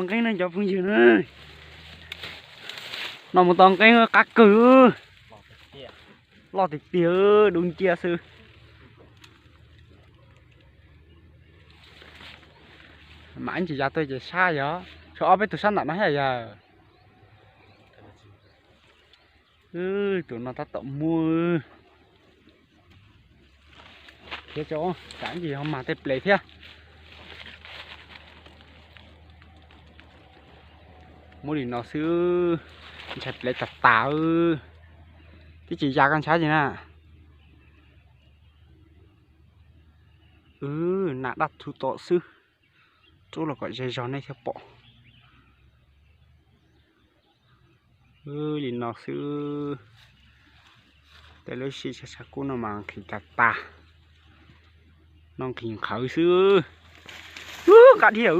Nqeeb no cov phooj ywg na, no mus tau nqeeb qab kawg, loj tiag tiag, dub nciab xwb. Mam ib ntsis ya tuaj ces sab yog tshuav ob peb tug sab nram no thiab yog. Tus no tab tom muaj. Khiav tso, tsam ib ntsis ho mag tej plev thiab. Muab li no xwb, ntshai plev tas tas. Twb tsis ya koj ntshai li na. Wb nas daj thuv tom xwb, rub los kom ze zog nej thiaj pom. Li no xwb, tej lub sij tshav kub no mas nqhis tas tas, no nqhis nqhawv xwb. Nqa dhia.